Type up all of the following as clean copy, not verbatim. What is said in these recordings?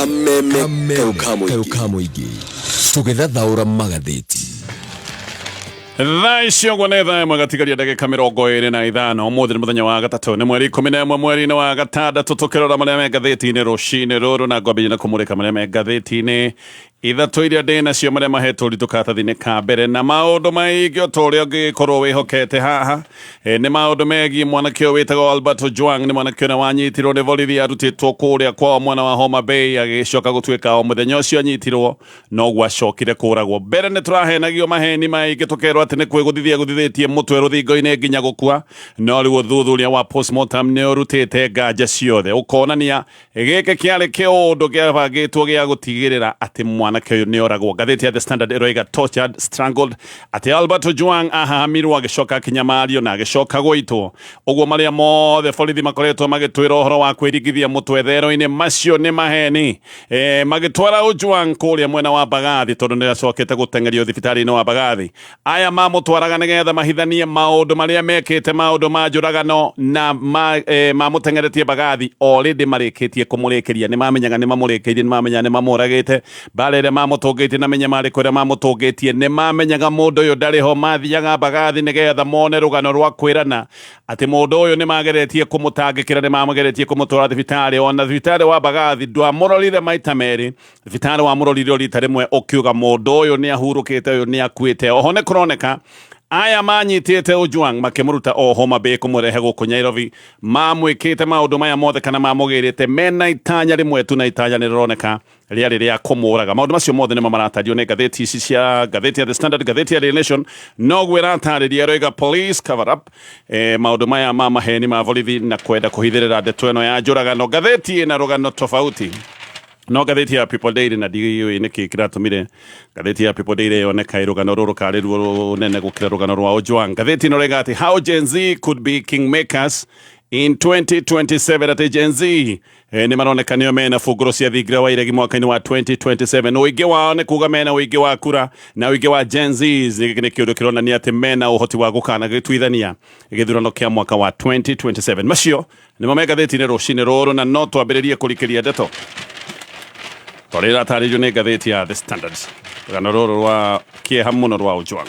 Kameme kayũ ka mũingĩ tũgĩthathaũra magathĩti. Thaa icio ũguo nĩ thaa 1 gatigaria ndagĩka 25. Ũmũthĩ nĩ mũthenya wa gatatũ, nĩ mweri 11 mweri-inĩ wa gatandatũ, tũkĩrora marĩa me ngathĩti-inĩ rũcinĩ rũrũ, na ngwambĩrĩria na kũmũrĩka marĩa me ngathĩti-inĩ ithatũ iria ndĩ nacio, marĩa mahetwo ũritũ karatathi-inĩ ka mbere, na maũndũ maingĩ o ta ũrĩa ũngĩgĩkorwo wĩhokete haha. Nĩ maũndũ megiĩ mwanake ũyũ wĩtagwo Albert Ojwang. Nĩ mwanake ũrĩa wanyitirwo nĩ borithi arutĩtwo kũrĩa kwao mwena wa Homa Bay, agĩcoka gũtuĩka o mũthenya ũcio anyitirwo noguo acokire kũragwo. Mbere nĩ tũrahenagio maheni maingĩ tũkerwo atĩ nĩ kwĩgũthithia gũthithĩtie mũtwe rũthingo-inĩ nginya gũkua, no rĩu ũthuthuria wa postmortem nĩ ũrutĩte nganja ciothe, ũkonania gĩkĩ kĩarĩ kĩũndũ kĩabangĩtwo gĩa gũtigĩrĩra atĩ mwanake ũyũ nĩ oragwo. Ngathĩti ya The Standard ĩroiga tortured, strangled, atĩ Albert Ojwang ahahamirwo agĩcoka akĩnyamario na agĩcoka gũitwo. Ũguo marĩa mothe borithi makoretwo magĩtwĩra ũhoro wa kwĩringithia mũtwe thero-inĩ, macio nĩ maheni. Magĩtwara Ojwang kũrĩa mwena wa Mbagathi tondũ nĩ acokete gũteng'erio thibitarĩ-inĩ wa Mbagathi. Aya mamũtwaraga nĩgetha mahithanie maũndũ marĩa mekĩte, maũndũ ma njũragano na mamũteng'eretie Mbagathi. Already marĩkĩtie kũmũrĩkĩria, nĩ mamenyaga nĩ mamũrĩkĩirie, nĩ mamenyaga nĩ mamũragĩte. Mbara ĩrĩa mamũtũngĩtie na mĩnyamarĩko ĩrĩa mamũtũngĩtie, nĩ mamenyaga mũndũ ũyũ ndarĩ ho. Mathiaga Mbagathi nĩgetha mone rũgano rwa kwĩrana atĩ mũndũ ũyũ nĩ mageretie kũmũtangĩkĩra, nĩ mageretie kũmũtwara thibitarĩ. Ona thibitarĩ wa Mbagathi ndwamũrorire maita merĩ, thibitarĩ wamũrorire rita rĩmwe ũkiuga mũndũ ũyũ nĩ ahurũkĩte, ũyũ nĩ akuĩte. Oho nĩ kũroneka aya manyitĩte Ojwang makĩmũruta o Homa Bay kũmũrehe gũkũ Nairobi, mamwĩkĩte maũndũ maya mothe kana mamũgĩrĩte mena itanya rĩmwe tu, na itanya nĩ rĩroneka rĩarĩ rĩa kũmũraga. Maũndũ macio mothe nĩmo maratario nĩ ngathĩti ici cia ngathĩti ya The Standard, ngathĩti ya Daily Nation noguo ĩratarĩria, ĩroiga police cover up maũndũ maya ma maheni ma borithi na kwenda kũhithĩrĩra ndeto ĩno ya njũragano. Ngathĩti ĩna rũgano tofauti no ngathĩti ya People Daily, na ndiũĩ nĩkĩ kĩratũmire ngathĩti ya People Daily yoneka rũgano rũrũ karĩ ruo rũnene gũkĩra rũgano rwa Ojwang. Ngathĩti ĩno ĩroiga atĩ how Gen Z could be kingmakers in 2027, atĩ Gen Z nĩ maroneka nĩo mena bungũro cia thingira wa iregi mwaka-inĩ wa 2027. Ũingĩ wao nĩ kuga mena ũingĩ wa kura, na ũingĩ wa Gen Z nĩ kĩũndũ kĩronania atĩ mena ũhoti wa gũkana gĩtuithania gĩthurano kĩa mwaka wa 2027. Macio nĩmo me ngathĩti-inĩ rũcinĩ rũrũ, na no twambĩrĩrie kũrikĩria ndeto tondũ ĩratarĩrio nĩ ngathĩti ya The Standard, rũgano rũrũ rwa kĩeha mũno rwa Ojwang.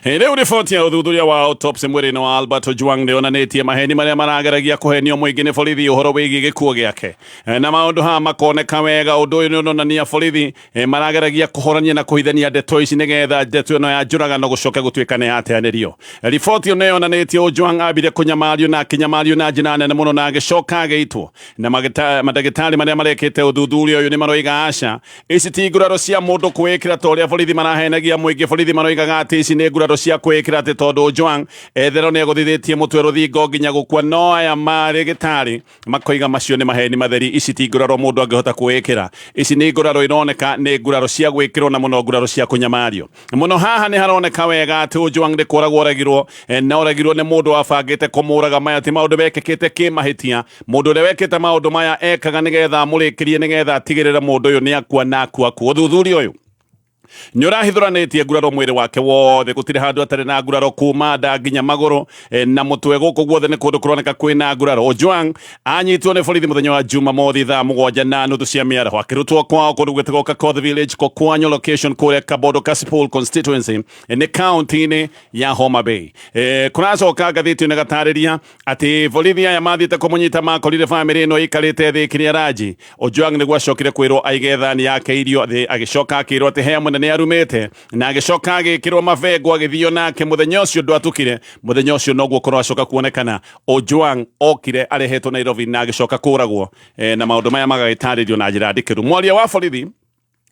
Rĩu riboti ya ũthuthuria wa autopsy mwĩrĩ-inĩ wa Albert Ojwang nĩ yonanĩtie maheni marĩa marageragia kũhenio mũingĩ nĩ borithi ũhoro wĩgiĩ gĩkuũ gĩake, na maũndũ haha makoneka wega. Ũndũ ũyũ nĩ ũronania borithi marageragia kũhorania na kũhithania ndeto ici nĩgetha ndeto ĩno ya njũragano gũcoke gũtuĩka nĩ yateanĩrio. Riboti ĩyo nĩ yonanĩtie Ojwang ambire kũnyamario na akĩnyamario na njĩra nene mũno na agĩcoka agĩitwo, na mandagĩtarĩ marĩa marekĩte ũthuthuria ũyũ nĩ maroiga aca, ici ti nguraro cia mũndũ kwĩĩkĩra ta ũrĩa borithi marahenagia mũingĩ. Borithi maroigaga atĩ ici nĩ nguraro cia kwĩĩkĩra atĩ tondũ Ojwang etherwo nĩ egũthithĩtie mũtwe rũthingo nginya gũkua, no aya marĩ gĩtarĩ makoiga macio nĩ maheni matheri. Ici ti nguraro mũndũ angĩhota kwĩĩkĩra, ici nĩ nguraro ironeka nĩ nguraro cia gwĩkĩrwo na mũno nguraro cia kũnyamario mũno. Haha nĩ haroneka wega atĩ Ojwang nĩ kũragwo oragirwo, na oragirwo nĩ mũndũ wabangĩte kũmũraga. Maya ti maũndũ mekĩkĩte kĩmahĩtia, mũndũ ũrĩa wekĩte maũndũ maya ekaga nĩgetha amũrĩkĩrie, nĩgetha atigĩrĩre mũndũ ũyũ nĩ akua na akua kuo. Ũthuthuria ũyũ nĩ ũrahithũranĩtie nguraro mwĩrĩ wake wothe, gũtirĩ handũ atarĩ na nguraro kuma nda nginya magũrũ na mũtwe. Gũkũ guothe nĩ kũndũ kũroneka kwĩna nguraro. Ojwang anyitwo nĩ borithi mũthenya wa Jumamothi thaa 7:30 cia mĩaraho, akĩrutwo kwao kũndũ gwĩtagwo Kakoth Village, Kokwanyo location, kũrĩa Kabondo Kasipul constituency, nĩ kaunti-inĩ ya Homa Bay. Kũracoka ngathĩti ĩno ĩgatarĩria atĩ borithi aya mathiĩte kũmũnyita makorire bamĩrĩ ĩno ĩikarĩte thĩ ĩkĩrĩa ranji. Ojwang nĩguo acokire kwĩrwo aige thani yake irio thĩ, agĩcoka akĩrwo atĩ he mũnene arumĩte, na agĩcoka agĩkĩrwo mabengo agĩthio nake. Mũthenya ũcio ndwatukire, mũthenya ũcio noguo kũracoka kuonekana Ojwang okire arehetwo Nairobi na agĩcoka kũragwo, na maũndũ maya magagĩtarĩrio na njĩra ndikĩru. Mwaria wa borithi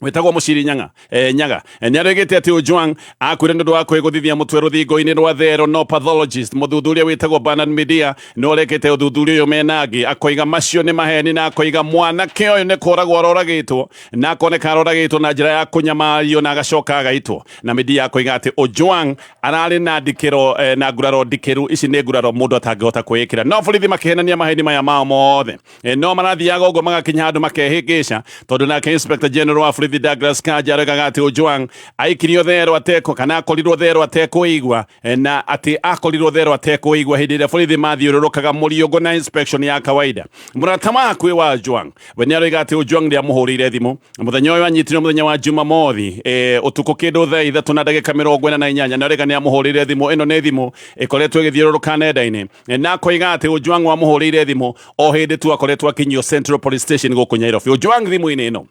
wĩtagwo Mũciri Nyaga, Nyaga nĩ aroigĩte atĩ Ojwang akuire nĩ ũndũ wa kwĩgũthithia mũtwe rũthingo-inĩ rwa thero, no pathologist mũthuthuria wĩtagwo Bernard Midia nĩ ũrekĩte ũthuthuria ũyũ mena angĩ, akoiga macio nĩ maheni, na akoiga mwanake ũyũ nĩ kũragwo aroragĩtwo, na akoneka aroragĩtwo na njĩra ya kũnyamario na agacoka agaitwo. Na Midia akoiga atĩ Ojwang ararĩ na ndikĩro, na nguraro ndikĩru, ici nĩ nguraro mũndũ atangĩhota kwĩĩkĩra, no borithi makĩhenania maheni maya mao mothe. No marathiaga ũguo magakinya handũ makehĩngĩca, tondũ nake Inspector General wa borithi borithi Douglas Kanja aroigaga atĩ Ojwang aikirio thero ateko kana akorirwo thero atekũigua, na atĩ akorirwo thero atekũigua hĩndĩ ĩrĩa borithi mathiũrũrũkaga mũriũngũ na inspection ya kawaida. Mũrata wakuĩ wa Ojwang we nĩ aroiga atĩ Ojwang nĩamũhũrĩire thimũ mũthenya ũyũ anyitirwo mũthenya wa Jumamothi, ũtukũ kĩndũ thaa 3:48, na aroiga nĩamũhũrĩire thimũ. Ĩno nĩ thimũ ĩkoretwo ĩgĩthiũrũrũka nenda-inĩ, na akoiga atĩ Ojwang wamũhũrĩire thimũ o hĩndĩ tu akoretwo akinyio Central Police Station gũkũ Nairobi. Ojwang thimũ-inĩ ĩno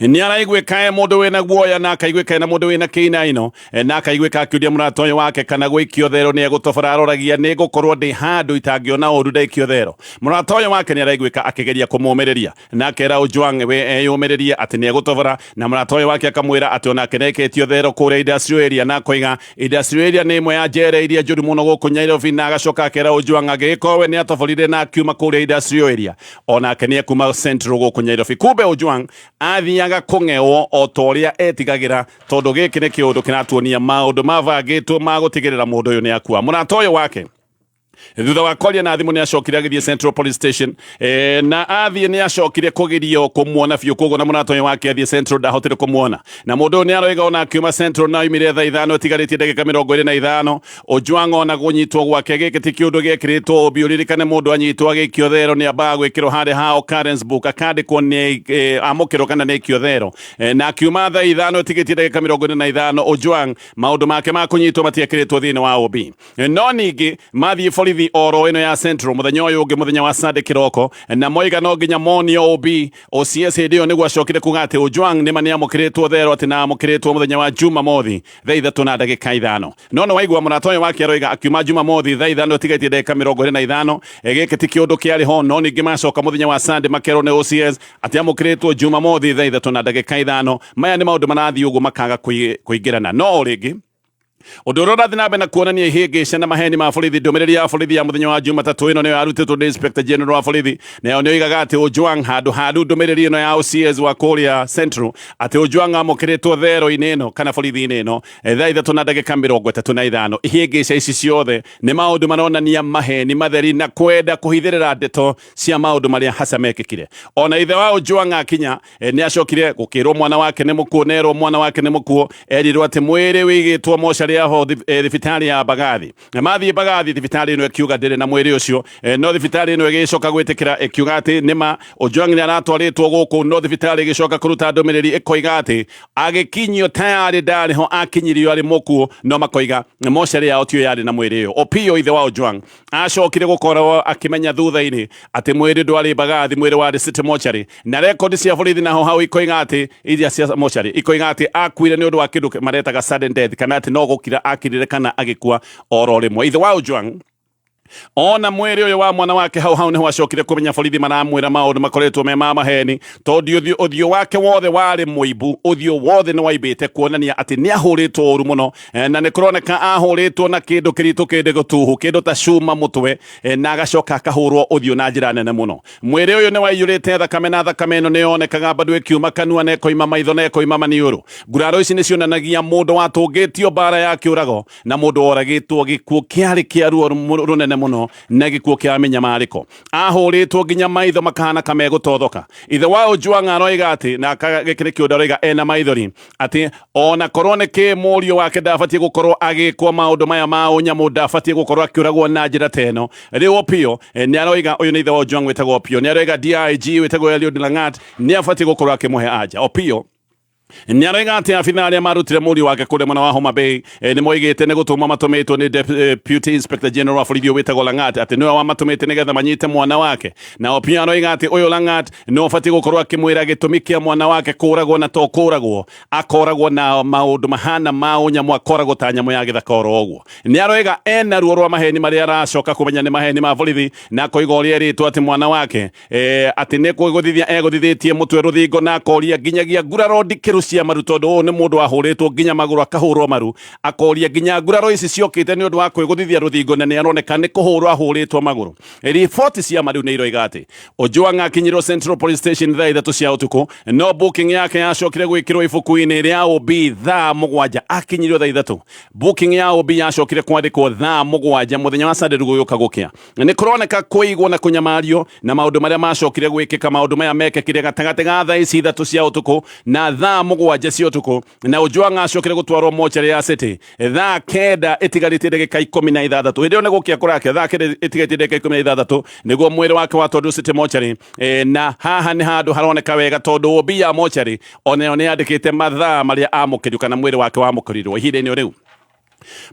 nĩ araiguĩka e mũndũ wĩna guoya, na akaiguĩka ena mũndũ wĩna kĩinaino, na akaiguĩka akĩũria mũrata ũyũ wake kana gũikio thero nĩ egũtobora. Aroragia nĩ ngũkorwo ndĩ handũ itangĩona ũru ndaikio thero. Mũrata ũyũ wake nĩ araiguĩka akĩgeria kũmũmĩrĩria, na akera Ojwang we eyũmĩrĩrie atĩ nĩ egũtobora, na mũrata ũyũ wake akamwĩra atĩ onake nĩekĩtio thero kũrĩa industrial area, na akoiga industrial area nĩ ĩmwe ya njera iria njũru mũno gũkũ Nairobi, na agacoka akera Ojwang angĩgĩkorwo we nĩ atoborire na akiuma kũrĩa industrial area, onake nĩ ekuma Central gũkũ Nairobi. Kumbe Ojwang athiaga kũng'ewo o ta ũrĩa etigagĩra, tondũ gĩkĩ nĩ kĩũndũ kĩratuonia maũndũ mabangĩtwo ma gũtigĩrĩra mũndũ ũyũ nĩ akua. Mũrata ũyũ wake thutha wa kwaria na thimũ nĩ acokire agĩthiĩ Central Police Station, na athiĩ nĩ acokire kũgirio kũmuona biũ. Koguo na mũrata ũyũ wake athiĩ Central ndahotire kũmuona, na mũndũ ũyũ nĩ aroiga ona akiuma Central na oimire thaa 5 ĩtigarĩtie ndagĩka 25. Ojwang ona kũnyitwo gwake gĩkĩ ti kĩũndũ gĩekĩrĩtwo ũmbi. Ũririkane mũndũ anyitwo agĩikio thero nĩ ambaga gwĩkĩrwo harĩa ha occurrence book, akandĩkwo nĩ amũkĩrwo kana nĩ aikio thero, na akiuma thaa 5 ĩtigĩtie ndagĩka 25, Ojwang maũndũ make ma kũnyitwo matiekĩrĩtwo thĩinĩ wa OB. No ningĩ mathiĩ borithi oro ĩno ya Central mũthenya ũyũ ũngĩ, mũthenya wa Sunday kĩroko, na moiga no nginya monio OB. OCS hĩndĩ ĩyo nĩguo acokire kuga atĩ Ojwang nĩma nĩamũkĩrĩtwo thero, atĩ na amũkĩrĩtwo mũthenya wa Jumamothi thaa 3:05. No nĩ waigua mũrata ũyũ wake aroiga akiuma Jumamothi thaa 5 ĩtigaitie ndagĩka 25, gĩkĩ ti kĩũndũ kĩarĩ ho. No ningĩ macoka mũthenya wa Sunday makerwo nĩ OCS atĩ amũkĩrĩtwo Jumamothi thaa 3:05. Maya nĩ maũndũ marathiĩ ũguo makaga kũingĩrana. No o rĩngĩ ũndũ ũrĩa ũrathiĩ na mbere na kuonania ihĩngĩca na maheni ma borithi, ndũmĩrĩri ya borithi ya mũthenya wa Jumatatũ ĩno nĩyo yarutĩtwo nĩ Inspector General wa borithi, nayo nĩ oigaga atĩ Ojwang handũ handu ndũmĩrĩri ĩno ya OCS wa kũrĩa Central atĩ Ojwang amũkĩrĩtwo thero-inĩ ĩno kana borithi-inĩ ĩno thaa 3:35. Ihĩngĩca ici ciothe nĩ maũndũ maronania maheni matheri na kwenda kũhithĩrĩra ndeto cia maũndũ marĩa hasa mekĩkire. Ona ithe wa Ojwang akinya, nĩ acokire gũkĩrwo mwana wake nĩ mũkuũ, nerwo mwana wake nĩ mũkuũ, erirwo atĩ mwĩrĩ wĩigĩtwo mocarĩ yaho thibitarĩ ya Mbagathi. Na mathiĩ Mbagathi, thibitarĩ ĩno ĩkiuga ndĩrĩ na mwĩrĩ ũcio, no thibitarĩ ĩno ĩgĩcoka gwĩtĩkĩra ĩkiuga atĩ nĩma Ojwang nĩ aratwarĩtwo gũkũ, no thibitarĩ ĩgĩcoka kũruta ndũmĩrĩri ĩkoiga atĩ agĩkinyio tayarĩ ndarĩ ho, akinyirio arĩ mũkuũ, no makoiga mocarĩ yao tiyo yarĩ na mwĩrĩ ũyũ. Opiyo ithe wa Ojwang acokire gũkorwo akĩmenya thutha-inĩ atĩ mwĩrĩ ndwarĩ Mbagathi, mwĩrĩ warĩ City Mortuary, na rekondi cia borithi naho hau ikoiga atĩ iria cia mortuary ikoiga atĩ akuire nĩ ũndũ wa kĩndũ maretaga sudden death, kana atĩ no gũkira akirire kana agĩkua oro rĩmwe. Ithe wa Ojwang ona mwĩrĩ ũyũ wa mwana wake hau hau nĩho acokire kũmenya borithi maramwĩra maũndũ makoretwo me ma maheni, tondũ ũthiũ wake wothe warĩ mũimbu, ũthiũ wothe nĩ waimbĩte kuonania atĩ nĩ ahũrĩtwo ũru mũno, na nĩ kũroneka ahũrĩtwo na kĩndũ kĩritũ, kĩndũ gĩtuhu, kĩndũ ta cuma mũtwe, na agacoka akahũrwo ũthiũ na njĩra nene mũno. Mwĩrĩ ũyũ nĩ waiyũrĩte thakame, na thakame ĩno nĩ yonekaga bado ĩkiuma kanua na ĩkoima maitho na ĩkoima maniũrũ. Nguraro ici nĩ cionanagia mũndũ watũngĩtio mbara ya kĩũrago na mũndũ woragĩtwo gĩkuũ kĩarĩ kĩa ruo rũnene mũno na gĩkuũ kĩa mĩnyamarĩko. Ahũrĩtwo nginya maitho makahana kamegũtothoka. Ithe wa Ojwang aroiga atĩ na gĩkĩ nĩ kĩũndũ aroiga ena maithori atĩ ona korwo nĩ kĩ mũriũ wake ndabatiĩ gũkorwo agĩkwo maũndũ maya ma ũnyamũ, ndabatiĩ gũkorwo akĩũragwo na njĩra ta ĩno. Rĩu Opiyo nĩ aroiga, ũyũ nĩ ithe wa Ojwang wĩtagwo Opiyo, nĩ aroiga DIG wĩtagwo Eliud Langat nĩ abatiĩ gũkorwo akĩmũhe anja. Opiyo nĩ aroiga atĩ abitha arĩa marutire mũriũ wake kũrĩa mwena wa Homa Bay, nĩ moigĩte nĩ gũtũmwo matũmĩtwo nĩ Deputy Inspector General wa borithi ũyũ wĩtagwo Langat, atĩ nĩwe wamatũmĩte nĩgetha manyite mwana wake. Na Opiyo aroiga atĩ ũyũ Langat nĩ ũbatiĩ gũkorwo akĩmwĩra gĩtũmi kĩa mwana wake kũragwo, na to kũragwo akoragwo na maũndũ mahana ma ũnyamũ, akoragwo ta nyamũ ya gĩthaka oro ũguo. Nĩ aroiga ena ruo rwa maheni marĩa aracoka kũmenya nĩ maheni ma borithi, na akoiga ũrĩa erĩtwo atĩ mwana wake, atĩ nĩ kwĩgũthithia egũthithĩtie mũtwe rũthingo, na akoria nginyagia nguraro ndikĩru nguraro cia maru tondu ũyũ nĩ mũndũ wahũrĩtwo nginya magũrũ akahũrwo maru, akoria nginya nguraro ici ciokĩte nĩ ũndũ wa kwĩgũthithia rũthingo na nĩ aroneka nĩ kũhũrwo ahũrĩtwo magũrũ. Riboti cia maru nĩ iroiga atĩ Ojwang akinyirwo Central Police Station thaa 3 cia ũtukũ, no booking yake yacokire gwĩkĩrwo ibuku-inĩ rĩa OB thaa 7. Akinyirwo thaa 3, booking ya OB yacokire kwandĩkwo thaa 7 mũthenya wa Sunday gũgĩũka gũkĩa. Nĩ kũroneka kũigwo na kũnyamario na maũndũ marĩa macokire gwĩkĩka. Maũndũ maya mekĩkire gatagatĩ ga thaa ici 3 cia ũtukũ na thaa 7 cia ũtukũ, na Ojwang acokire gũtwarwo mocarĩ ya City thaa 9 ĩtigarĩtie ndagĩka 16. Hĩndĩ ĩyo nĩ gũkĩa kũrakĩa, thaa 9 ĩtigarĩtie ndagĩka 16 nĩguo mwĩrĩ wake watwarirwo City mocarĩ. Na haha nĩ handũ haroneka wega tondũ OB ya mocarĩ onayo nĩ yandĩkĩte mathaa marĩa amũkĩrio kana mwĩrĩ wake wamũkĩrirwo ihinda-inĩ rĩu.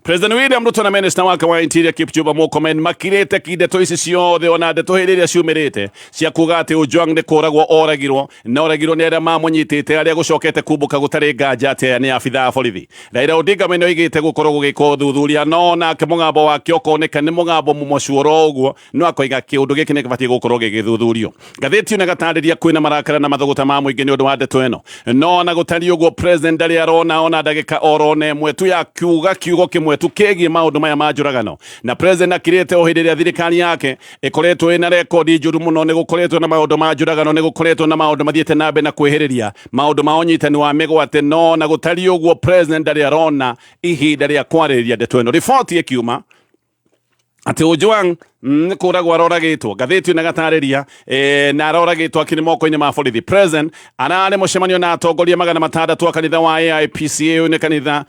President William Ruto na minister wake wa Interior Kipchumba Murkomen makirĩte ki ndeto ici ciothe, ona ndeto hĩndĩ ĩrĩa ciumĩrĩte cia kuga atĩ Ojwang nĩ kũragwo oragirwo na oragirwo nĩ arĩa mamũnyitĩte, arĩa gũcokete kumbũka gũtarĩ nganja atĩ aya nĩ abithaa a borithi. Raila Odinga we nĩoigĩte gũkorwo gũgĩkwo ũthuthuria, no nake mũgambo wake ũkoneka nĩ mũgambo mũmocu oro ũguo, no akoiga kĩũndũ gĩkĩ nĩ gĩbatiĩ gũkorwo gĩgĩthuthurio. Ngathĩti ĩno ĩgatarĩria kwĩna marakara na mathũgũta ma mũingĩ nĩ ũndũ wa ndeto ĩno, no ona gũtariĩ ũguo president ndarĩ arona ona ndagĩka orona ĩmwe tu ya kiuga kiugo kĩmwe tu kĩgiĩ maũndũ maya ma njũragano. Na president akirĩte o hĩndĩ ĩrĩa thirikari yake ĩkoretwo ĩna rekondi njũru mũno. Nĩ gũkoretwo na maũndũ ma njũragano, nĩ gũkoretwo na maũndũ mathiĩte na mbere na kwĩhĩrĩria maũndũ ma ũnyitani wa mĩgwate, no na gũtariĩ ũguo president ndarĩ arona ihinda rĩa kwarĩrĩria ndeto ĩno. Riboti ĩkiuma atĩ Ojwang nĩ kũragwo aroragĩtwo, ngathĩti ĩno ĩgatarĩria na aroragĩtwo akĩrĩ moko-inĩ ma borithi. President ararĩ mũcemanio na atongoria 600 a kanitha wa AIPCA. Ũyũ nĩ kanitha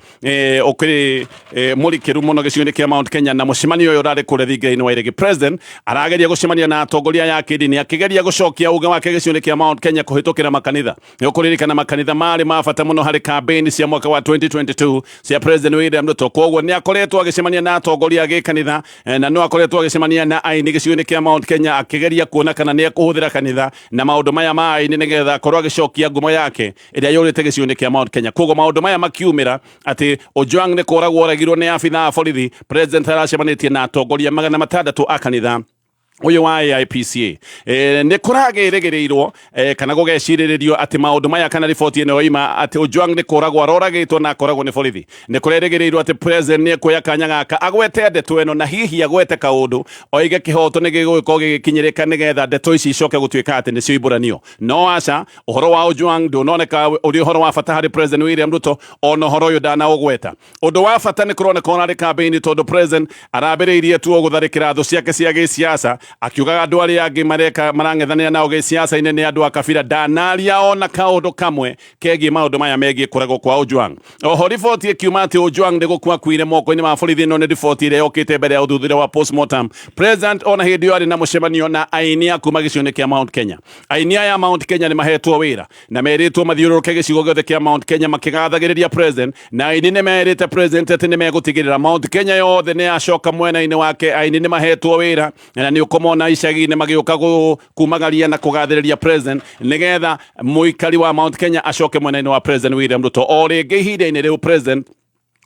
ũkĩrĩ mũrikĩru mũno gĩcigo-inĩ kĩa Mount Kenya, na mũcemanio ũyũ ũrarĩ kũrĩa thingira-inĩ wa Iregi. President arageria gũcemania na atongoria aya a kĩndini akĩgeria gũcokia uge wake gĩcigo-inĩ kĩa Mount Kenya kũhĩtũkĩra makanitha. Nĩ ũkũririkana makanitha marĩ ma bata mũno harĩ campaign cia mwaka wa 2022 cia President William Ruto. Koguo nĩ akoretwo agĩcemania na atongoria a gĩkanitha, na no akoretwo agĩcemania na aini gĩcigo-inĩ kĩa Mount Kenya akĩgeria kuona kana nĩ ekũhũthĩra kanitha na maũndũ maya ma aini nĩgetha akorwo agĩcokia ngumo yake ĩrĩa yũrĩte gĩcigo-inĩ kĩa Mount Kenya. Koguo maũndũ maya makiumĩra atĩ Ojwang nĩ kũragwo oragirwo nĩ abithaa a borithi, President aracemanĩtie na atongoria 600 a kanitha ũyũ wa AIPCA. Nĩ kũragĩrĩgĩrĩirwo kana gũgecirĩrĩrio atĩ maũndũ maya kana riboti ĩno yoima atĩ Ojwang nĩ kũragwo aroragĩtwo na akoragwo nĩ borithi, nĩ kũrerĩgĩrĩirwo atĩ president nĩ ekuoya kanya gaka agwete ndeto ĩno na hihi agwete kaũndũ oige kĩhoto nĩ gĩgũgĩkorwo gĩgĩkinyĩrĩka nĩgetha ndeto ici icoke gũtuĩka atĩ nĩcio imbũranio. No aca, ũhoro wa Ojwang ndũnoneka ũrĩ ũhoro wa bata harĩ President William Ruto, ona ũhoro ũyũ ndanaũgweta. Ũndũ wa bata nĩ kũroneka ona arĩ campaign tondũ president arambĩrĩirie tu gũtharĩkĩra thũ ciake cia gĩsiasa akiugaga andũ arĩa angĩ mareka marang'ethanĩra nao gĩsiasa-inĩ nĩ andũ a kabira. Ndanaria ona kaũndũ kamwe kegiĩ maũndũ maya megiĩ kũragwo kwa Ojwang. Oho riboti ĩkiuma atĩ Ojwang nĩ gũkua akuire moko-inĩ ma borithi. Ĩno nĩ riboti ĩrĩa yokĩte mbere ya ũthuthuria wa postmortem. President ona hĩndĩ ĩyo arĩ na mũcemanio na aini a kuma gĩcigo-inĩ kĩa Mount Kenya. Aini aya a Mount Kenya nĩ mahetwo wĩra na merĩtwo mathiũrũrũke gĩcigo gĩothe kĩa Mount Kenya makĩgathagĩrĩria president, na aini nĩ merĩte president atĩ nĩ megũtigĩrĩra Mount Kenya yothe nĩ yacoka mwena-inĩ wake. Aini nĩ mahetwo wĩra na nĩ ũkũmona icagi-inĩ magĩũka kumagaria na kũgathĩrĩria president nĩgetha mũikari wa Mount Kenya acoke mwena-inĩ wa President William Ruto. O rĩngĩ ihinda-inĩ rĩu president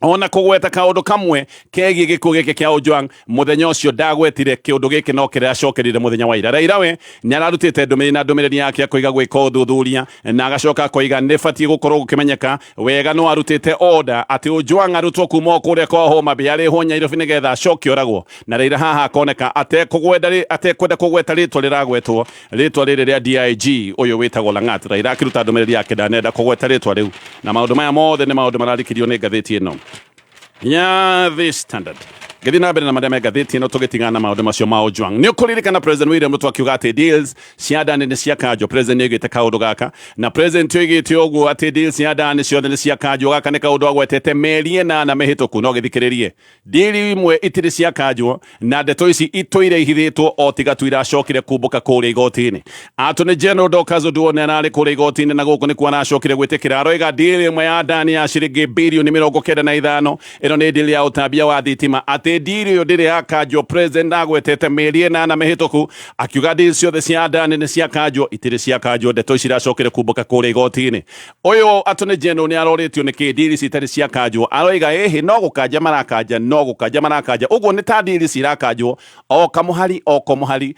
ona kũgweta kaũndũ kamwe kegiĩ gĩkuũ gĩkĩ kĩa Ojwang mũthenya ũcio ndagwetire kĩũndũ gĩkĩ, no kĩrĩa acokerire mũthenya wa ira. Raila we nĩ ararutĩte ndũmĩrĩri na ndũmĩrĩri yake akoiga gwĩka ũthuthuria, na agacoka akoiga nĩ batiĩ gũkorwo gũkĩmenyeka wega no arutĩte order atĩ Ojwang arutwo kuma o kũrĩa kwa Homa Bay arĩhwo Nyairobi nĩgetha acoke oragwo. Na Raila haha akoneka atekwenda kũgweta rĩtwa rĩragwetwo, rĩtwa rĩrĩ rĩa DIG ũyũ wĩtagwo Langat. Raila akĩruta ndũmĩrĩri yake ndanenda kũgweta rĩtwa rĩu, na maũndũ maya mothe nĩ maũndũ mararikĩrio nĩ ngathĩti ĩno ya The Standard. Ngĩthiĩ na mbere na marĩa me ngathĩti ĩno, tũgĩtigana na maũndũ macio ma Ojwang, nĩ ũkũririkana President William Ruto akiuga atĩ deals cia Adani nĩ cia kanjwo. President nĩ oigĩte kaũndũ gaka, na president oigĩte ũguo atĩ deals cia Adani ciothe nĩ cia kanjwo. Gaka nĩ kaũndũ agwetete mĩeri 8 mĩhĩtũku. No gĩthikĩrĩrie, deal imwe itirĩ cia kanjwo na ndeto ici itũire ihithĩtwo o tiga tu iracokire kumbũka kũrĩa igoti-inĩ. Attorney General Dorcas Oduor nĩ ararĩ kũrĩa igoti-inĩ, na gũkũ nĩkuo aracokire gwĩtĩkĩra. Aroiga deal ĩmwe ya Adani ya ciringi birioni 95, ĩno nĩ deal ya ũtambia wa thitima, atĩ atĩ deal ĩyo ndĩrĩ yakanjwo. President agwetete mĩeri 8 mĩhĩtũku akiuga deal ciothe cia Adani nĩ ciakanjwo, itirĩ ciakanjwo. Ndeto ici iracokire kumbũka kũrĩa igoti-inĩ. Ũyũ Attorney General nĩ arorĩtio nĩkĩ deal ici itarĩ ciakanjwo, aroiga ĩhĩ no gũkanja marakanja, no gũkanja marakanja, ũguo nĩ ta deal ici irakanjwo o kamũhari o kamũhari,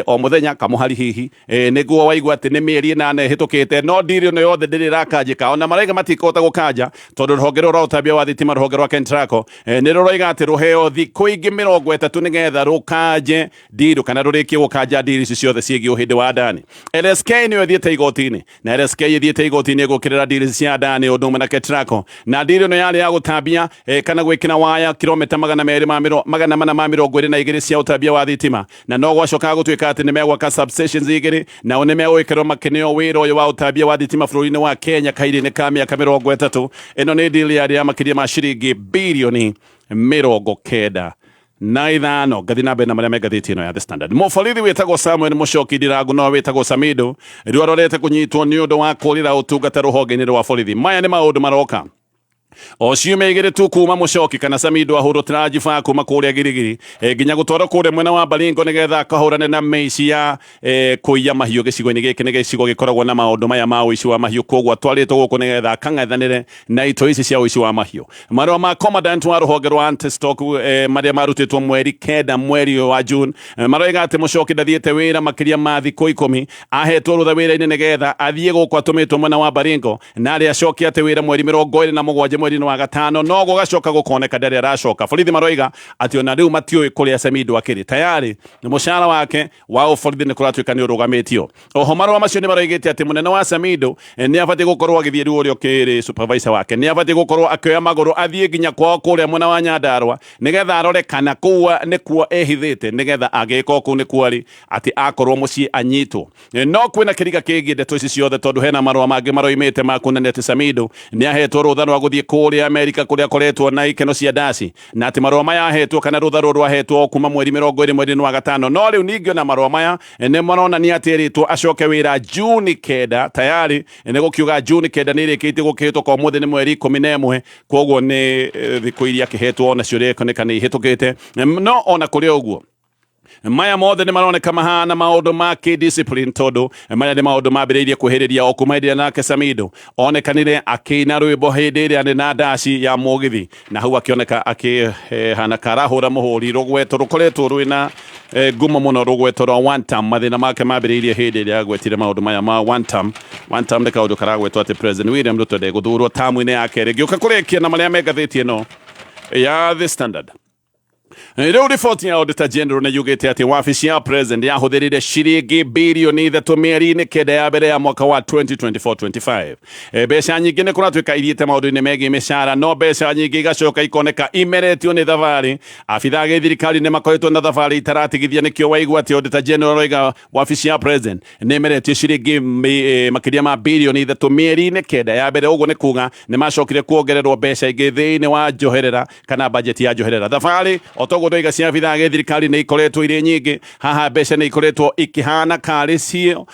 o mũthenya kamũhari hihi, nĩguo waigua atĩ nĩ mĩeri 8 ĩhĩtũkĩte, no deal ĩno yothe ndĩrĩ ĩrakanjĩka. Ona maraiga matikũhota gũkanja tondũ rũhonge rũrũ rwa ũtambia wa thitima, rũhonge rwa KENTRACO, nĩ rũroiga atĩ rũheo thikũ ingĩ 30 nĩgetha rũkanje deal kana rũrĩkie gũkanja deal ici ciothe ciĩgiĩ ũhĩndĩ wa Adani. LSK nĩyo ĩthiĩte igoti-inĩ, na LSK ĩthiĩte igoti-inĩ gũkĩrĩra deal cia Adani ũndũ ũmwe na KETRACO, na deal ĩno yarĩ ya gũtambia, kana gwĩkĩra waya kilomita 422 cia ũtambia wa thitima, na no gwacokaga gũtuĩka atĩ nĩ megwaka substations igĩrĩ, nao nĩ megũgĩkorwo makĩneo wĩra ũyũ wa ũtambia wa thitima bũrũri-inĩ wa Kenya kahinda-inĩ ka mĩaka 30. Ĩno nĩ deal yarĩ ya makĩria ma ciringi birioni 95. Ngathi na mbere na marĩa me ngathĩti ĩno ya The Standard. Mũborithi wĩtagwo Samuel Mũcoki Ndirangu no wĩtagwo Samido rĩu arorete kũnyitwo nĩ ũndũ wa kũrĩra ũtungata rũhonge-inĩ rwa borithi. Maya nĩ maũndũ maroka o ciumia igĩrĩ tu kuma Mũcoki kana Samido ahũrwo transfer kuma kũrĩa Girigiri, nginya gũtwarwo kũrĩa mwena wa Baringo nĩgetha akahũrane na mĩici ya kũiya mahiũ gĩcigo-inĩ gĩkĩ. Nĩ gĩcigo gĩkoragwo na maũndũ maya ma ũici wa mahiũ, koguo atwarĩtwo gũkũ nĩgetha akang'ethanĩre na itoi ici cia ũici wa mahiũ. Marũa ma commandant wa rũhonge rwa anti-stock, marĩa marutĩtwo mweri 9 mweri ũyũ wa June, maroiga atĩ Mũcoki ndathiĩte wĩra makĩria ma thikũ 10. Ahetwo rũtha wĩra-inĩ nĩgetha athiĩ gũkũ atũmĩtwo mwena wa Baringo, na arĩa acokia atĩ wĩra mweri 27 mweri-inĩ wa gatano, no gũgacoka gũkoneka ndarĩ aracoka. Borithi maroiga atĩ ona rĩu matiũĩ kũrĩa Samido akĩrĩ. Tayari mũcara wake wa ũborithi nĩ kũratuĩka nĩ ũrũgamĩtio. Oho marũa macio nĩ maroigĩte atĩ mũnene wa Samido, nĩ abatiĩ gũkorwo agĩthiĩ rĩu, ũrĩa ũkĩrĩ supervisor wake, nĩ abatiĩ gũkorwo akĩoya magũrũ athiĩ nginya kwao kũrĩa mwena wa Nyandarua nĩgetha arore kana kũu nĩkuo ehithĩte, nĩgetha agĩka kũu nĩkuo arĩ, atĩ akorwo mũciĩ anyitwo. No kwĩna kĩriga kĩgiĩ ndeto ici ciothe tondũ hena marũa mangĩ maroimĩte ma kuonania atĩ Samido nĩ ahetwo rũtha rwa gũthiĩ kũrĩa Amerika kũrĩa akoretwo na ikeno cia ndaci, na atĩ marũa maya ahetwo kana rũtha rũrũ ahetwo o kuma mweri 20 mweri-inĩ wa gatano. No rĩu ningĩ ona marũa maya nĩ maronania atĩ erĩtwo acoke wĩra Juni 9. Tayari nĩ gũkiuga Juni 9 nĩ ĩrĩkĩtie gũkĩhĩtũka, ũmũthĩ nĩ mweri 11, koguo nĩ thikũ iria akĩhetwo onacio rĩkoneka nĩ ihĩtũkĩte. No ona kũrĩ ũguo, maya mothe nĩ maroneka mahana maũndũ ma kĩ-discipline, tondũ maya nĩ maũndũ mambĩrĩirie kwĩhĩrĩria o kuma hĩndĩ ĩrĩa nake Samido onekanire akĩina rwĩmbo hĩndĩ ĩrĩa arĩ na ndaci ya mũgithi, na hau akĩoneka akĩhana karahũra mũhũri rũgweto rũkoretwo rwĩna ngumo mũno, rũgweto rwa one term. Mathĩna make mambĩrĩirie hĩndĩ ĩrĩa agwetire maũndũ maya ma one term. One term nĩ kaũndũ karagwetwo atĩ President William Ruto ndegũthurwo tamu-inĩ ya kerĩ. Ngĩũka kũrĩkia na marĩa me ngathĩti ĩno ya The Standard. Rĩu riboti ya Auditor General nĩ yugĩte atĩ wabici ya President yahũthĩrire ciringi birioni 3 mĩeri-inĩ 9 ya mbere ya mwaka wa 2024-25. Mbeca nyingĩ nĩ kũratuĩka ithiĩte maũndũ-inĩ megiĩ mĩcara, no mbeca nyingĩ igacoka ikoneka imeretio nĩ thabarĩ. Abithaa a gĩthirikari nĩ makoretwo na thabarĩ itaratigithia, nĩkĩo waigua atĩ Auditor General aroiga wabici ya President nĩ ĩmeretie ciringi makĩria ma birioni 3 mĩeri-inĩ 9 ya mbere. Ũguo nĩ kuga nĩ macokire kuongererwo mbeca ingĩ thĩinĩ wa njoherera kana bajeti ya njoherera. Thabarĩ o toguo ndoiga cia abithaa a gĩthirikari nĩ ikoretwo irĩ nyingĩ. Haha mbeca nĩ ikoretwo ikĩhana karĩ cio,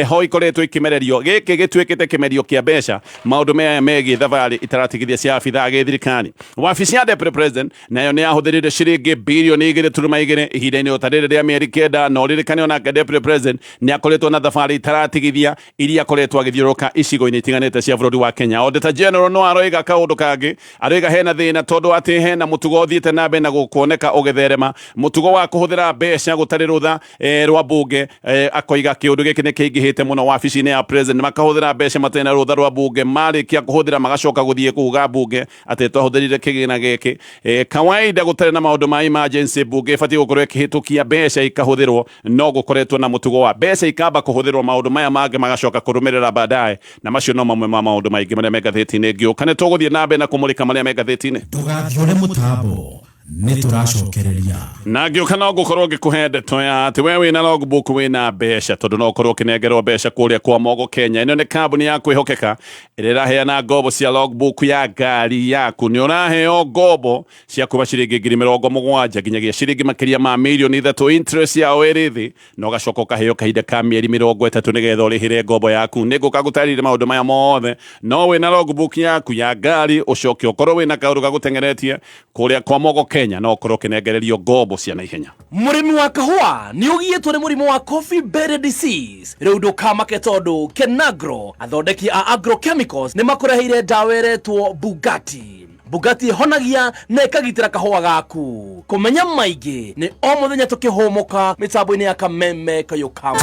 ho ikoretwo ikĩmererio. Gĩkĩ gĩtuĩkĩte kĩmerio kĩa mbeca, maũndũ maya megiĩ thabarĩ itaratigithia cia abithaa a gĩthirikari. Wabici ya Deputy President nayo nĩ yahũthĩrire ciringi birioni 2.2 ihinda-inĩ o ta rĩrĩ rĩa mĩeri 9. Na ũririkane onake Deputy President nĩ akoretwo na thabarĩ itaratigithia iria akoretwo agĩthiũrũrũka icigo-inĩ itiganĩte cia bũrũri wa Kenya. Auditor General no aroiga kaũndũ kangĩ, aroiga hena thĩna tondũ atĩ hena mũtugo ũthiĩte na mbere na gũkuoneka ũgĩtherema, mũtugo wa kũhũthĩra mbeca gũtarĩ rũtha rwa bunge. Akoiga kĩũndũ gĩkĩ nĩ kĩingĩhĩte mũno wabici-inĩ ya President, makahũthĩra mbeca matarĩ na rũtha rwa bunge, marĩkia kũhũthĩra magacoka gũthiĩ kuga bunge atĩ twahũthĩrire kĩgĩna gĩkĩ. Kawaida gũtarĩ na maũndũ ma emergency, bunge ĩbatiĩ gũkorwo ĩkĩhĩtũkia mbeca ikahũthĩrwo, no gũkoretwo na mũtugo wa mbeca ikamba kũhũthĩrwo, maũndũ maya mangĩ magacoka kũrũmĩrĩra baadaye. Na macio no mamwe ma maũndũ maingĩ marĩa me ngathĩti-inĩ. Ngĩũka nĩ tũgũthiĩ na mbere na kũmũrĩka marĩa me ngathĩti-inĩ. Ndũgathiũre mũtambo, nĩ tũracokereria. Na ngĩũka no ngũkorwo ngĩkũhe ndeto ya atĩ we wĩna logbook wĩna mbeca, tondũ no ũkorwo ũkĩnengerwo mbeca kũrĩa kwa Mogo Kenya. Ĩno nĩ kambuni ya kwĩhokeka ĩrĩa ĩraheana ngombo cia logbook ya ngari yaku. Nĩ ũraheo ngombo cia kuma ciringi 70,000 nginyagia ciringi makĩria ma mirioni 3, interest yao ĩrĩ thĩ, na ũgacoka ũkaheo kahinda ka mĩeri 30 nĩgetha ũrĩhĩre ngombo yaku. Nĩ ngũka gũtarĩria maũndũ maya mothe. No wĩna logbook yaku ya ngari, ũcoke ũkorwo wĩna kaũndũ gagũteng'eretie kũrĩa kwa Mogo Kenya. Kenya no ũkorwo ũkĩnengererio ngombo cia naihenya. Mũrĩmi wa kahũa nĩ ũgiĩtwo nĩ mũrimũ wa coffee berry disease. Rĩu ndũkamake tondũ Kenagro, athondeki a agrochemicals, nĩ makũreheire ndawa ĩretwo Bugatti. Bugatti ĩhonagia na ĩkagitĩra kahũa gaku. Kũmenya maingĩ nĩ o mũthenya tũkĩhũmũka mĩtambo-inĩ ya Kameme Kayũkama.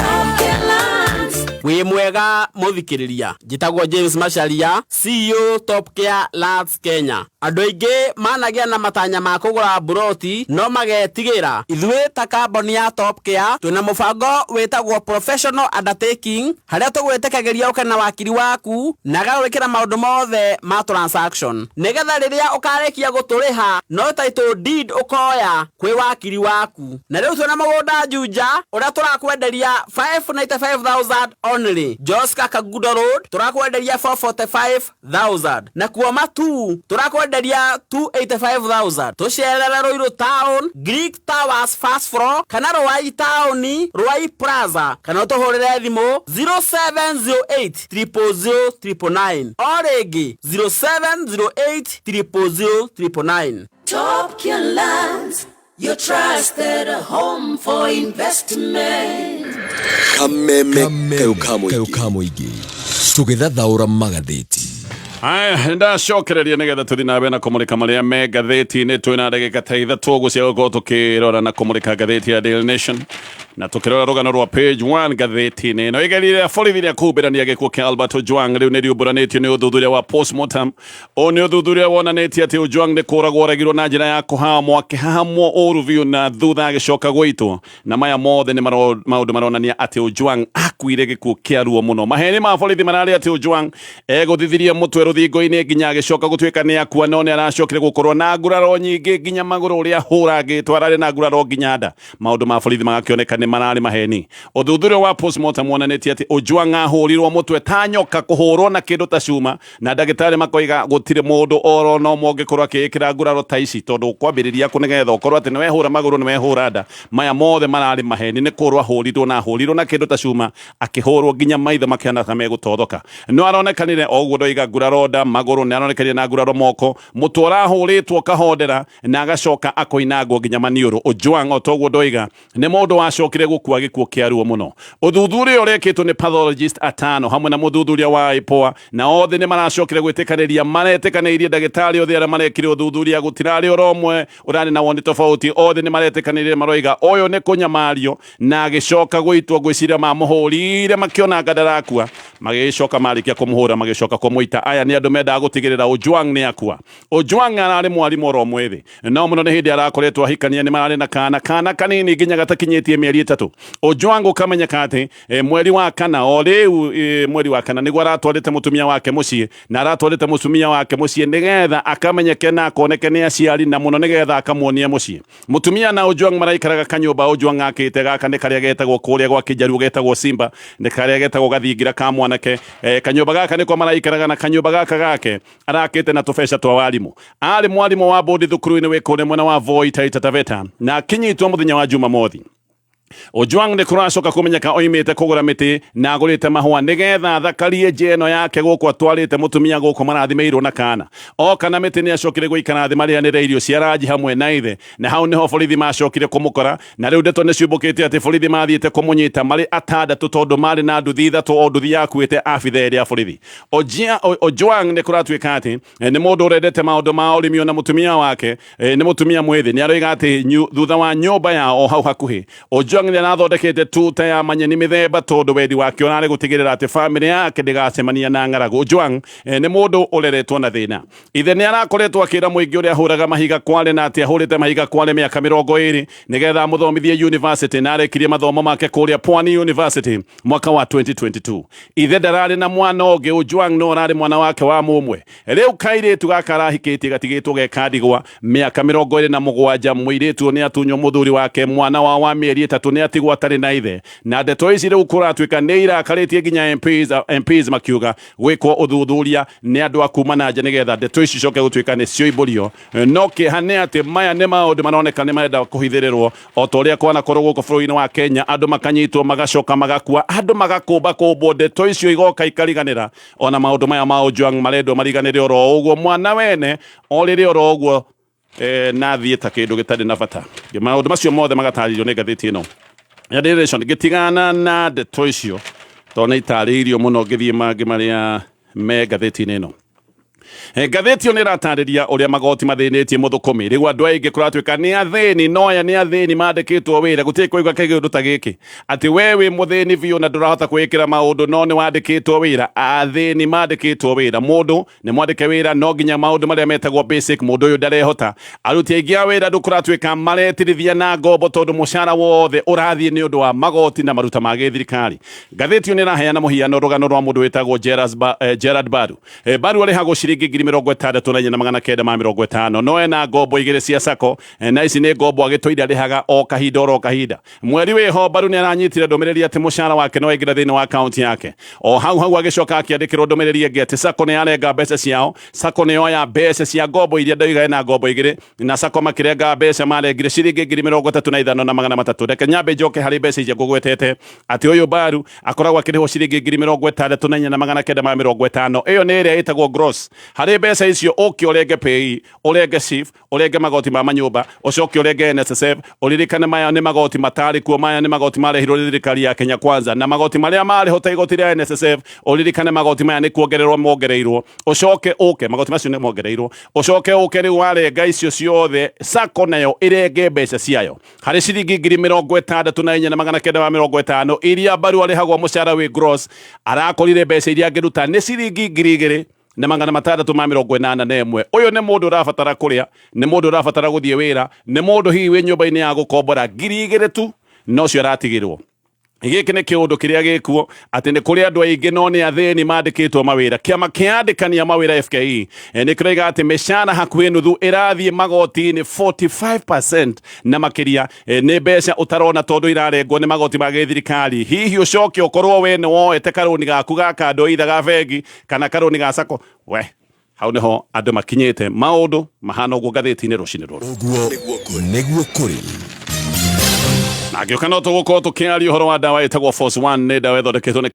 Wĩ mwega mũthikĩrĩria, njĩtagwo James Macharia, CEO Top Care Lands Kenya. Andũ aingĩ managĩa na matanya ma kũgũra mburoti no magetigĩra. Ithuĩ ta kambuni ya Top Care twĩna mũbango wĩtagwo Professional Undertaking, harĩa tũgwĩtĩkagĩria ũke na wakiri waku na agagwĩkĩra maũndũ mothe ma transaction, nĩgetha rĩrĩa ũkarĩkia gũtũrĩha no title deed ũkoya kwĩ wakiri waku. Na rĩu twĩna mũgũnda Juja ũrĩa tũrakwenderia 595,000 only. Joska Kangundo Road tũrakwenderia 445,000, na kuo Matu tũrakwenderia 285,000. Tũcerere Ruiru Town, Greek Towers first floor, kana Ruai Town, Ruai Plaza, kana ũtũhũrĩre thimũ 0708 000 999, o rĩngĩ 0708 000 999. Top Care Lands, your trusted home for investment. Kameme kayo ka mũingĩ tũgĩthathaũra magathĩti. Aya, ndacokereria nĩgetha tũthiĩ na mbere na kũmũrĩka marĩa me ngathĩti-inĩ. Twĩna ndagĩka ta ithatũ ũguo cia gũkorwo tũkĩrora na kũmũrĩka ngathĩti ya Daily Nation, na tũkĩrora rũgano rwa page 1 ngathĩti-inĩ ĩno. Igeria rĩa borithi rĩa kũhumbĩrania gĩkuũ kĩa Albert Ojwang rĩu nĩ riumbũranĩtio nĩ ũthuthuria wa postmortem. Ũũ nĩ ũthuthuria wonanĩtie atĩ Ojwang nĩ kũragwo oragirwo na njĩra ya kũhamwo, akĩhahamwo ũru biũ, na thutha agĩcoka gũitwo. Na maya mothe nĩ maũndũ maronania atĩ Ojwang akuire gĩkuũ kĩa ruo mũno. Maheni ma borithi mararĩ atĩ Ojwang egũthithirie mũtwe rũthingo-inĩ nginya agĩcoka gũtuĩka nĩ akua, no nĩ aracokire gũkorwo na nguraro nyingĩ nginya magũrũ ũrĩa ahũrangĩtwo, ararĩ na nguraro nginya nda. Maũndũ ma borithi magakĩoneka nĩ mararĩ maheni. Ũthuthuria wa postmortem wonanĩtie atĩ Ojwang ahũrirwo mũtwe ta nyoka kũhũrwo na kĩndũ ta cuma, na ndagĩtarĩ makoiga gũtirĩ mũndũ oro no ũmwe ũngĩkorwo akĩĩkĩra nguraro ta ici, tondũ kwambĩrĩria kũ nĩgetha ũkorwo atĩ nĩwehũra magũrũ, nĩwehũra nda. Maya mothe mararĩ maheni, nĩ kũrwo ahũrirwo na ahũrirwo na kĩndũ ta cuma, akĩhũrwo nginya maitho makĩhana ta megũtothoka. No aronekanire o ũguo ndoiga nguraro nda, magũrũ, nĩ aronekanire na nguraro moko, mũtwe ũrahũrĩtwo kahondera na agacoka akoinangwo nginya maniũrũ. Ojwang o toguo ndoiga nĩ mũndũ wacokire gũkua gĩkuũ kĩa ruo mũno. Ũthuthuria ũrekĩtwo nĩ pathologist atano hamwe na mũthuthuria wa IPOA, na othe nĩ maracokire gwĩtĩkanĩria, maretĩkanĩirie ndagĩtarĩ othe arĩa marekire ũthuthuria gũtirarĩ oro ũmwe ũrarĩ na woni tofauti. Othe nĩ maretĩkanĩirie, maroiga ũyũ nĩ kũnyamario na agĩcoka gũitwo. Ngwĩciria mamũhũrire makĩona anga ndarakua, magĩcoka marĩkia kũmũhũra magĩcoka kũmũita. Aya nĩ andũ mendaga gũtigĩrĩra Ojwang nĩ akua. Ojwang ararĩ mwarimũ oro mwĩthĩ, no mũno nĩ hĩndĩ arakoretwo ahikania, nĩ mararĩ na kana kanini nginya gatakinyĩtie mĩeri 3. Ojwang ũkamenyeka atĩ mweri wa kana o rĩu, mweri wa kana nĩguo aratwarĩte mũtumia wake mũciĩ, na aratwarĩte mũtumia wake mũciĩ nĩgetha akamenyeke na akoneke nĩ aciari, na mũno nĩgetha akamuonie mũciĩ. Mũtumia na Ojwang maraikaraga kanyũmba Ojwang akĩte. Gaka nĩ karĩa getagwo kũrĩa gwa Kĩjaruo getagwo Simba, nĩ karĩa getagwo gathingira ka mwanake. Kanyũmba gaka nĩko maraikaraga, na kanyũmba gaka gake arakĩte na tũbeca twa warimũ. Arĩ mwarimũ wa bodi thukuru-inĩ wĩ kũrĩa mwena wa Voi, Taita Taveta, na akinyitwo mũthenya wa Jumamothi. Ojwang nĩ kũracoka kũmenyeka oimĩte kũgũra mĩtĩ na agũrĩte mahũa nĩgetha athakarie nja ĩno yake gũkũ atwarĩte mũtumia gũkũ marathimĩirwo na kana. Oka na mĩtĩ nĩ acokire gũikara thĩ marĩanĩre irio cia ranji hamwe na ithe, na hau nĩho borithi macokire kũmũkora. Na rĩu ndeto nĩ ciumbũkĩte atĩ borithi mathiĩte kũmũnyita marĩ atandatũ, tondũ marĩ na nduthi ithatũ, o nduthi yakuĩte abitha erĩ a borithi. Ojwang nĩ kũratuĩka atĩ nĩ mũndũ ũrendete maũndũ ma ũrĩmi, ona mũtumia wake nĩ mũtumia mwĩthĩ. Nĩ aroiga atĩ thutha wa nyũmba yao o hau hakuhĩ, Ojwang nĩ arathondekete tuta ya manyeni mĩthemba, tondũ wendi wake ũrarĩ gũtigĩrĩra atĩ bamĩrĩ yake ndĩgacemania na ng'aragu. Ojwang nĩ mũndũ ũreretwo na thĩna. Ithe nĩ arakoretwo akĩra mũingĩ ũrĩa ahũraga mahiga kware, na atĩ ahũrĩte mahiga kware mĩaka 20 nĩgetha amũthomithie university, na arekirie mathomo make kũrĩa Pwani University mwaka wa 2022. Ithe ndararĩ na mwana ũngĩ, Ojwang no ararĩ mwana wake wa mũmwe. Rĩu kairĩtu gaka arahikĩtie gatigĩtwo ge kandigwa mĩaka 27. Mũirĩtu nĩ atunywo mũthuri wake, mwana wao wa mĩeri 3 nĩ atigwo atarĩ na ithe. Na ndeto ici rĩu kũratuĩka nĩ irakarĩtie nginya MPs, MPs makiuga gwĩkwo ũthuthuria nĩ andũ a kuma na nja nĩgetha ndeto ici icoke gũtuĩka nĩ cioimbũrio. No kĩeha nĩ atĩ maya nĩ maũndũ maroneka nĩ marenda kũhithĩrĩrwo, o ta ũrĩa kwanakorwo gũkũ bũrũri-inĩ wa Kenya, andũ makanyitwo magacoka magakua, andũ magakũmba kũmbwo, ndeto icio igoka ikariganĩra. Ona maũndũ maya ma Ojwang marendwo mariganĩre oro ũguo, mwana wene orĩrĩ oro ũguo. na thiĩ ta kĩndũ gĩtarĩ na bata. Maũndũ macio mothe magatarĩrio nĩ ngathĩti ĩno ya Daily Nation. Ngĩtigana na ndeto icio tondũ nĩ itarĩirio mũno, ngĩthiĩ mangĩ marĩa me ngathĩti-inĩ ĩno. Ngathĩti ĩyo nĩ ĩratarĩria ũrĩa magoti mathĩnĩtie mũthũkũmi. Rĩu andũ aingĩ kũratuĩka nĩ athĩni, no aya nĩ athĩni mandĩkĩtwo wĩra. Gũtirĩ kũigua kĩũndũ ta gĩkĩ atĩ we wĩ mũthĩni biũ na ndũrahota kwĩĩkĩra maũndũ, no nĩ wandĩkĩtwo wĩra. Athĩni mandĩkĩtwo wĩra, mũndũ nĩ mwandĩke wĩra no nginya maũndũ marĩa metagwo basic mũndũ ũyũ ndarehota. Aruti aingĩ a wĩra rĩu kũratuĩka maretirithia na ngombo tondũ mũcara wothe ũrathiĩ nĩ ũndũ wa magoti na maruta ma gĩthirikari. Ngathĩti ĩyo nĩ ĩraheana mũhiano rũgano rwa mũndũ wĩtagwo Gerard Baru. Baru arĩhagwo ciringi 64,950, no ena ngombo igĩrĩ cia sacco, na ici nĩ ngombo agĩtũire arĩhaga o kahinda oro kahinda. Mweri wĩho Baru nĩ aranyitire ndũmĩrĩri atĩ mũcara wake nĩ waingĩra thĩinĩ wa akaunti yake. O hau hau agĩcoka akĩandĩkĩrwo ndũmĩrĩri ĩngĩ atĩ sacco nĩ yarenga mbeca ciao. Sacco nĩ yoya mbeca cia ngombo iria ndoiga ena ngombo igĩrĩ, na sacco makĩrenga mbeca, marengire ciringi 35,300. Reke nyambe njoke harĩ mbeca iria ngũgwetete atĩ ũyũ Baru akoragwo akĩrĩhwo ciringi 64,950. Ĩyo nĩ ĩrĩa ĩtagwo gross. Harĩ mbeca icio ũke ũrenge PAYE, ũrenge SHIF, ũrenge magoti ma manyũmba, ũcoke ũrenge NSSF. Ũririkane maya nĩ magoti matarĩ kuo, maya nĩ magoti marehirwo nĩ thirikari ya Kenya Kwanza, na magoti marĩa marĩho ta igoti rĩa NSSF, ũririkane magoti maya nĩ kuongererwo mongereirwo. Ũcoke ũke magoti macio nĩ mongereirwo, ũcoke ũke rĩu warenga icio ciothe, sacco nayo ĩrenge mbeca ciayo harĩ ciringi 64,950 iria Baru arĩhagwo mũcara wĩ gross. Arakorire mbeca iria angĩruta nĩ ciringi 2,681. Ũyũ nĩ mũndũ ũrabatara kũrĩa, nĩ mũndũ ũrabatara gũthiĩ wĩra, nĩ mũndũ hihi wĩ nyũmba-inĩ ya gũkombora, 2,000 tu nocio aratigĩrwo. Gĩkĩ nĩ kĩũndũ kĩrĩa gĩkuo atĩ nĩ kũrĩ andũ aingĩ no nĩ athĩni mandĩkĩtwo mawĩra. Kĩama kĩa andĩkania mawĩra FKE nĩ kĩroiga atĩ mĩcara hakuhĩ nuthu ĩrathiĩ magoti-inĩ, 45% na makĩria nĩ mbeca ũtarona tondũ irarengwo nĩ magoti ma gĩthirikari. Hihi ũcoke ũkorwo we nĩ woete karũni gaku ga kando, either ga bengi kana karũni ga sacco. We hau nĩho andũ makinyĩte, maũndũ mahana ũguo ngathĩti-inĩ rũcinĩ rũrũ. Ũguo nĩguo kũrĩ. Na ngĩũka no tũgũkorwo tũkĩaria ũhoro wa ndawa ĩtagwo Force One. Nĩ ndawa ĩthondeketwo nĩ